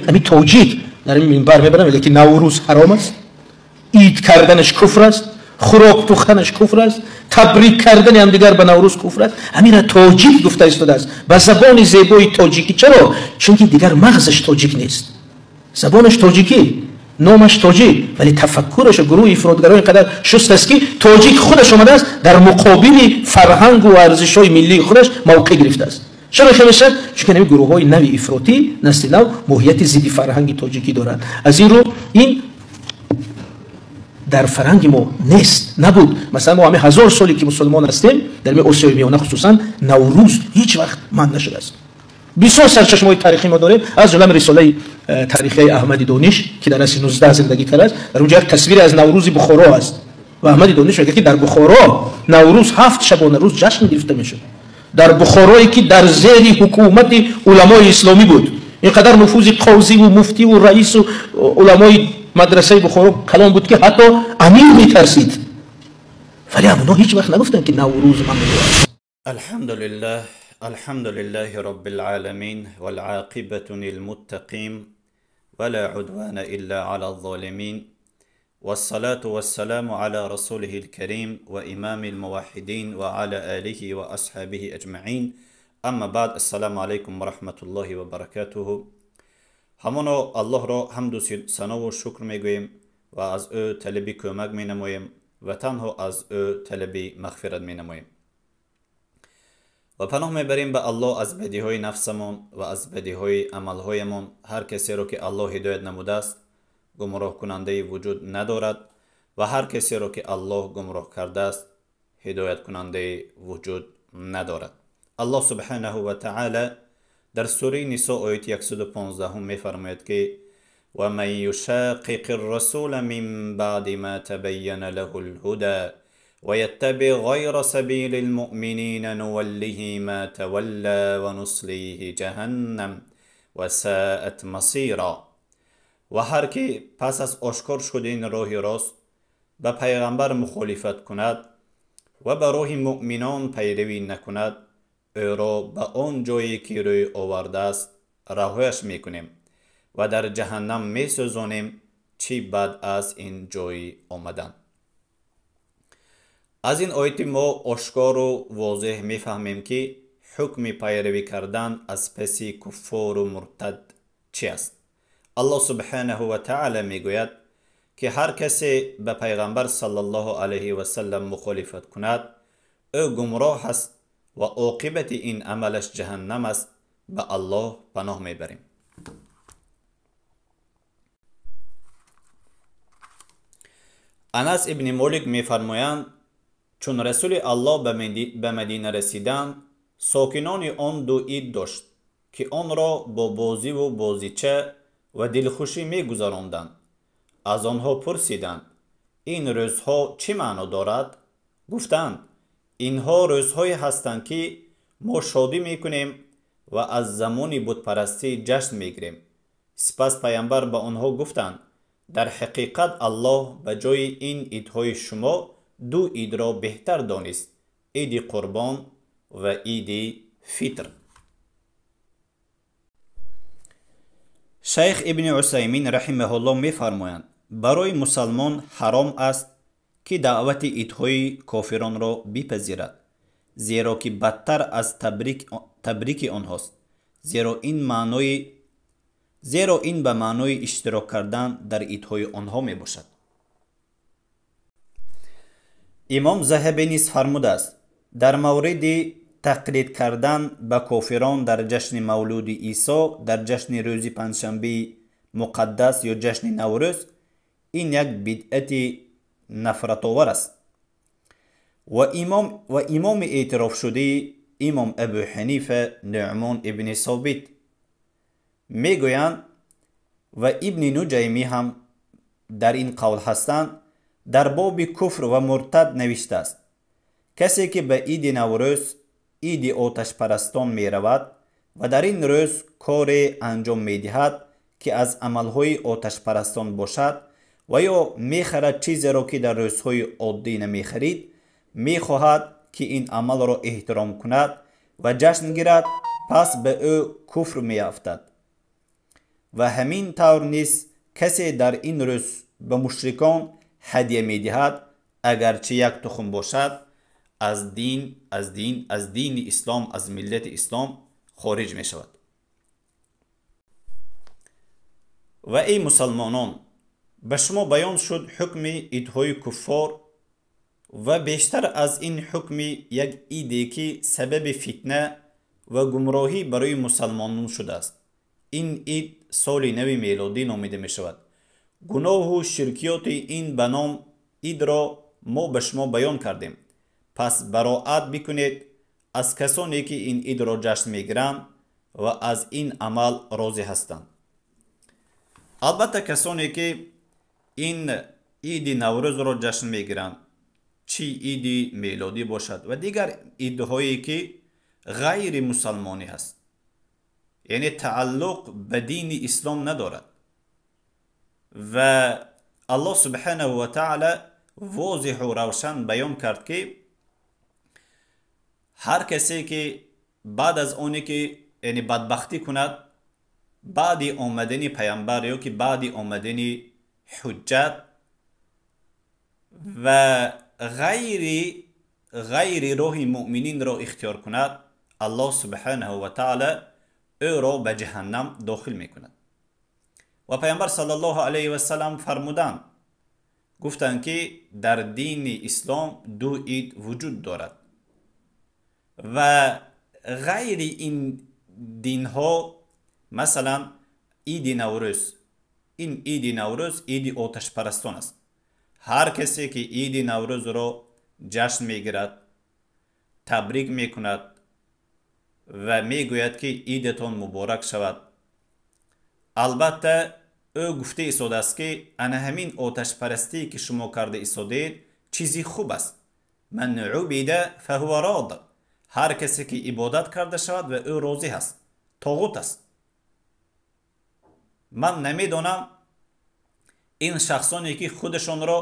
Ҳамин тоҷик дар ин минбар мебарам, мегӯяд ки Наврӯз ҳаром аст, ид карданаш куфр аст, хӯрок пухтанаш куфр аст, табрик кардани ҳамдигар ба Наврӯз куфр аст. Ҳаминро тоҷик гуфта истодааст ба забони зебои тоҷикӣ. Чаро? Чунки дигар мағзаш тоҷик нест, забонаш тоҷикӣ, номаш тоҷик, вале тафаккураш гурӯҳи ифротгаро ин қадар шуст аст, ки тоҷик худаш омадааст дар муқобили фарҳангу арзишҳои миллии худаш мавқеъ гирифтааст. Чаро хел мешавад? Чунки ҳамин гурӯҳҳои нави ифротӣ, насли нав, моҳияти зидди фарҳанги тоҷикӣ доранд. Аз ин рӯ ин дар фарҳанги мо нест, набуд. Масалан, мо ҳамин 1000 соле ки мусулмон ҳастем, дар Осиёи Миёна хусусан Наврӯз ҳеҷ вақт манъ нашудааст. Бисёр сарчашмаҳои таърихӣ мо дорем, аз ҷумла рисолаи таърихияи Аҳмади Дониш, ки дар асри 19 зиндагӣ кардааст. Дар онҷо як тасвире аз Наврӯзи Бухоро аст ва Аҳмади Дониш мегӯяд, ки дар Бухоро Наврӯз 7 шабонарӯз ҷашн гирифта мешуд. Дар Бухорое ки дар зери ҳукумати уламои исломӣ буд, ин қадар нуфузи қозиву муфтиву раису уламои мадрасаи Бухоро калон буд, ки ҳатто амир метарсид, вале ҳамонҳо ҳеҷ вақт нагуфтанд, ки Наврӯз мамнӯъ аст. Алҳамдулиллаҳ, алҳамдулиллаҳи роббил оламин, вал оқибату лилмуттақин, ва ла удвана илла ала золимин, вассалату вассаламу ала расулиҳил карим ва имамил муваҳҳидин ва ала олиҳи ва асҳобиҳи аҷмаин. Амма баъд, ассалому алайкум ва раҳматуллоҳи ва баракатуҳу. Ҳамоно Аллоҳро ҳамду санову шукр мегӯем ва аз ӯ талаби кӯмак менамоем ва танҳо аз ӯ талаби мағфират менамоем ва паноҳ мебарем ба Аллоҳ аз бадиҳои нафсамон ва аз бадиҳои амалҳоямон. Ҳар касеро ки Аллоҳ ҳидоят намудааст, гумроҳкунандаи вуҷуд надорад ва ҳар касеро ки Аллоҳ гумроҳ кардааст, ҳидояткунандаи вуҷуд надорад. Аллоҳ субҳанаҳу ва таъала дар сураи Нисо ояти 115 мефармояд, ки ва ман юшоқиқи ррасула мин баъди ма табайяна лаҳу лҳуда ва яттаби ғайра сабили лмуъминина нуваллиҳи ма тавалла ва нуслиҳи ҷаҳаннам ва саат масира. Ва ҳар ки пас аз ошкор шудани роҳи рост ба пайғамбар мухолифат кунад ва ба роҳи муъминон пайравӣ накунад, ӯро ба он ҷое ки рӯй овардааст раҳояш мекунем ва дар ҷаҳаннам месӯзонем, чӣ бад аст ин ҷои омадан. Аз ин ояти мо ошкору возеҳ мефаҳмем, ки ҳукми пайравӣ кардан аз паси куффору муртад чи аст. Аллоҳ субҳанаҳу ва таъала мегӯяд, ки ҳар касе ба пайғамбар саллаллоҳу алайҳи васаллам мухолифат кунад, ӯ гумроҳ аст ва оқибати ин амалаш ҷаҳаннам аст. Ба Аллоҳ паноҳ мебарем. Анас ибни Молик мефармоянд, чун Расули Аллоҳ ба Мадина расиданд, сокинони он ду ид дошт, ки онро бо бозиву бозича ва дилхушӣ мегузаронданд. Аз онҳо пурсиданд: ин рӯзҳо чӣ маъно дорад? Гуфтанд: инҳо рӯзҳое ҳастанд, ки мо шодӣ мекунем ва аз замони бутпарастӣ ҷашн мегирем. Сипас пайғамбар ба онҳо гуфтанд: дар ҳақиқат Аллоҳ ба ҷои ин идҳои шумо ду идро беҳтар донист: иди Қурбон ва иди Фитр. Шайх ибни Усаймин раҳимаҳуллоҳ мефармоянд: барои мусалмон ҳаром аст, ки даъвати идҳои кофиронро бипазирад, зеро ки бадтар аз табрики онҳост, зеро ин ба маънои иштирок кардан дар идҳои онҳо мебошад. Имом Заҳабӣ низ фармудааст: дар мавриди тақлид кардан ба кофирон дар ҷашни мавлуди Исо, дар ҷашни рӯзи панҷшанбеи муқаддас ё ҷашни Наврӯз, ин як бидъати нафратовар аст. Ва имоми эътирофшудаи имом Абу Ҳанифа Нуъмон ибни Собит мегӯянд ва ибни Нуҷаймӣ ҳам дар ин қавл ҳастанд, дар боби куфр ва муртад навиштааст: касе ки ба иди Наврӯз, иди оташпарастон меравад ва дар ин рӯз коре анҷом медиҳад, ки аз амалҳои оташпарастон бошад, ва ё мехарад чизеро, ки дар рӯзҳои оддӣ намехарид, мехоҳад, ки ин амалро эҳтиром кунад ва ҷашн гирад, пас ба ӯ куфр меафтад. ва ҳамин тавр низ касе дар ин рӯз ба мушрикон ҳадя медиҳад, агарчи як тухм бошад, аз дин, аз дин, аз дини ислом, аз миллати ислом хориҷ мешавад. Ва эй мусалмонон, ба шумо баён шуд ҳукми идҳои куффор ва бештар аз ин ҳукми як иде ки сабаби фитна ва гумроҳӣ барои мусалмонон шудааст. Ин ид соли нави мелодӣ номида мешавад. Гуноҳу ширкиёти ин ба ном идро мо ба шумо баён кардем. Пас бароат бикунед аз касоне ки ин идро ҷашн мегиранд ва аз ин амал розӣ ҳастанд. Албатта касоне ки ин иди Наврӯзро ҷашн мегиранд, чӣ иди мелодӣ бошад ва дигар идҳое ки ғайри мусалмонӣ ҳаст, яъне тааллуқ ба дини ислом надорад ва Аллоҳ субҳанаҳу ва таъала возеҳу равшан баён кард ки ҳар касе ки баъд аз оне ки яъне бадбахтӣ кунад, баъди омадани паямбар ё ки баъди омадани ҳуҷҷат ва ғайри роҳи муъмининро ихтиёр кунад, Аллоҳ субҳанаҳу ва таъала ӯро ба ҷаҳаннам дохил мекунад. Ва паямбар саллаллоҳу алайҳи васалам фармуданд, гуфтанд ки дар дини ислом ду ид вуҷуд дорад ва ғайри ин динҳо, масалан иди Наврӯз, ин иди Наврӯз иди оташпарастон аст. Ҳар касе ки иди Наврӯзро ҷашн мегирад, табрик мекунад ва мегӯяд ки идатон муборак шавад, албатта ӯ гуфта истодааст ки ана ҳамин оташпарастие ки шумо карда истодаед чизи хуб аст. Ман убида фаҳува род, ҳар касе ки ибодат карда шавад ва ӯ розӣ ҳаст, тоғут аст. Ман намедонам ин шахсоне ки худашонро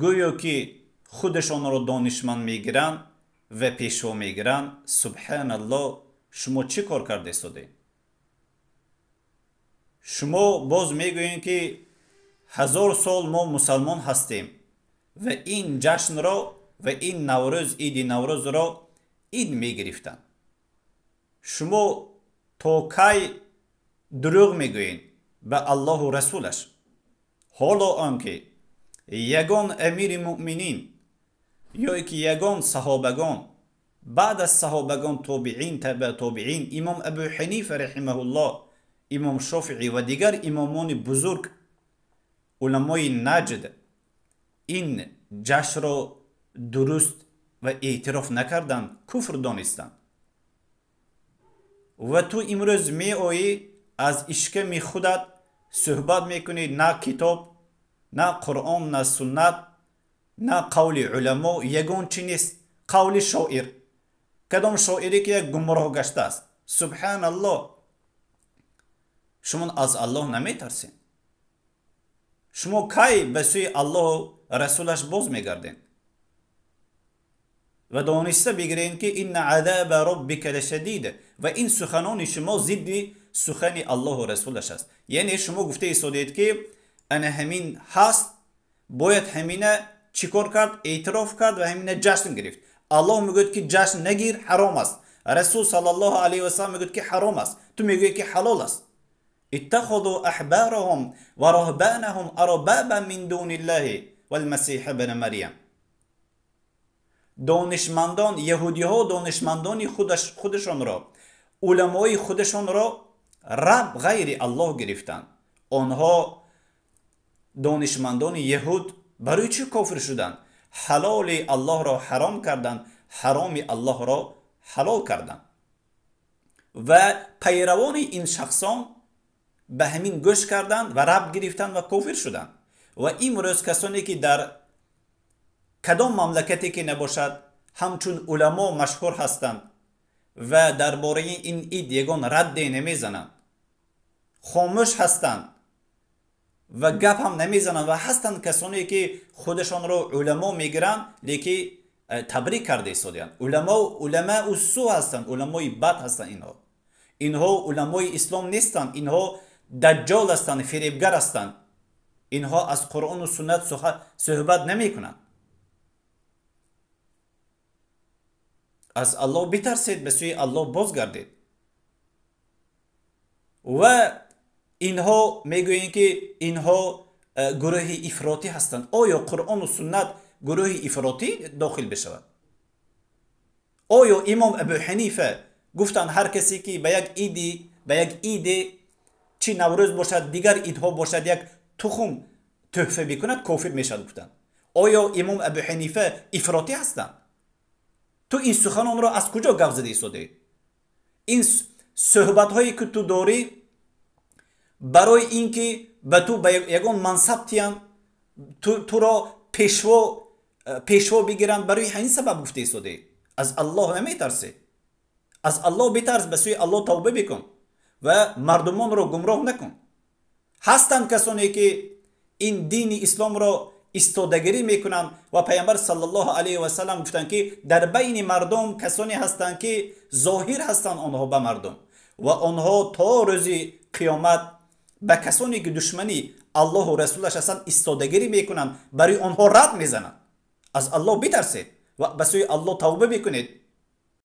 гӯё ки худашонро донишманд мегиранд ва пешво мегиранд, субҳаналлоҳ, шумо чӣ кор карда истодаед? Шумо боз мегӯед ки 1000 сол мо мусалмон ҳастем ва ин ҷашнро ва ин Наврӯз, иди Наврӯзро ид мегирифтанд. Шумо то кай дурӯғ мегӯед ба Аллоҳу расулаш? Ҳоло он ки ягон амири муъминин ё ки ягон саҳобагон, баъд аз саҳобагон тобиин, таба тобиин, имом Абу Ҳанифа раҳимаҳуллоҳ, имом Шофиӣ ва дигар имомони бузург, уламои Наҷд ин ҷашнро дуруст ва эътироф накарданд, куфр донистанд. Ва ту имрӯз меоӣ аз ишками худат суҳбат мекунӣ, на китоб, на Қуръон, на суннат, на қавли уламо, ягон чи нест, қавли шоир. Кадом шоире ки як гумроҳ гаштааст. Субҳаналлоҳ, шумо аз Аллоҳ наметарсед. Шумо кай ба сӯи Аллоҳу расулаш боз мегардед? Ва дониста бигиред ки инна азаба роббика лашадид, ва ин суханони шумо зидди сухани Аллоҳу расулаш аст. Яъне шумо гуфта истодед ки ана ҳамин ҳаст, бояд ҳамина чӣ кор кард? Эътироф кард ва ҳамина ҷашн гирифт. Аллоҳ мегӯяд ки ҷашн нагир, ҳаром аст. Расул саллаллоҳу алайҳи васаллам мегӯяд ки ҳаром аст. Ту мегӯӣ ки ҳалол аст. Иттахазу аҳбараҳум ва раҳбанаҳум арбабан мин дуниллаҳи валмасиҳа бна Марьям. Донишмандон, яҳудиҳо донишмандони худашонро, уламои худашонро раб ғайри Аллоҳ гирифтанд. Онҳо донишмандони яҳуд барои чӣ кофир шуданд? Ҳалоли Аллоҳро ҳаром карданд, ҳароми Аллоҳро ҳалол карданд. Ва пайравони ин шахсон ба ҳамин гӯш карданд ва раб гирифтанд ва кофир шуданд. Ва имрӯз касоне ки дар кадом мамлакате ки набошад ҳамчун уламо машҳур ҳастанд ва дар бораи ин ид ягон радде намезананд, хомӯш ҳастанд ва гап ҳам намезананд. Ва ҳастанд касоне ки худашонро уламо мегиранд, лекин табрик карда истодаанд. Уламоу су ҳастанд, уламои бад ҳастанд инҳо. Инҳо уламои ислом нестанд, инҳо даҷҷол ҳастанд, фиребгар ҳастанд. Инҳо аз Қуръону суннат суҳбат намекунанд. Аз Аллоҳ битарсед, ба сӯи Аллоҳ бозгардед. Ва инҳо мегӯянд, ки инҳо гурӯҳи ифротӣ ҳастанд. Оё Қуръону суннат гурӯҳи ифротӣ дохил бишавад? Оё имом Абу Ҳанифа гуфтанд, ҳар касе ки ба як иди, ба як иде, чӣ Наврӯз бошад, дигар идҳо бошад, як тухм тӯҳфа бикунад, кофир мешавад, гуфтанд. Оё имом Абу Ҳанифа ифротӣ ҳастанд? Ту ин суханонро аз куҷо гап зада истодаӣ? Ин суҳбатҳое ки ту дорӣ, барои ин ки ба ту ба ягон мансаб тиянд, туро пешво бигиранд, барои ҳамин сабаб гуфта истодаӣ. Аз Аллоҳ наметарсӣ. Аз Аллоҳ битарс, ба сӯи Аллоҳ тавба бикун ва мардумонро гумроҳ накун. Ҳастанд касоне ки ин дини исломро истодагирӣ мекунанд ва Пайғамбар саллаллоҳу алайҳи васаллам гуфтанд, ки дар байни мардум касоне ҳастанд, ки зоҳир ҳастанд онҳо ба мардум ва онҳо то рӯзи қиёмат ба касоне ки душмани Аллоҳу расулаш ҳастанд истодагирӣ мекунанд, барои онҳо рад мезананд. Аз Аллоҳ битарсед ва ба сӯи Аллоҳ тавба бикунед.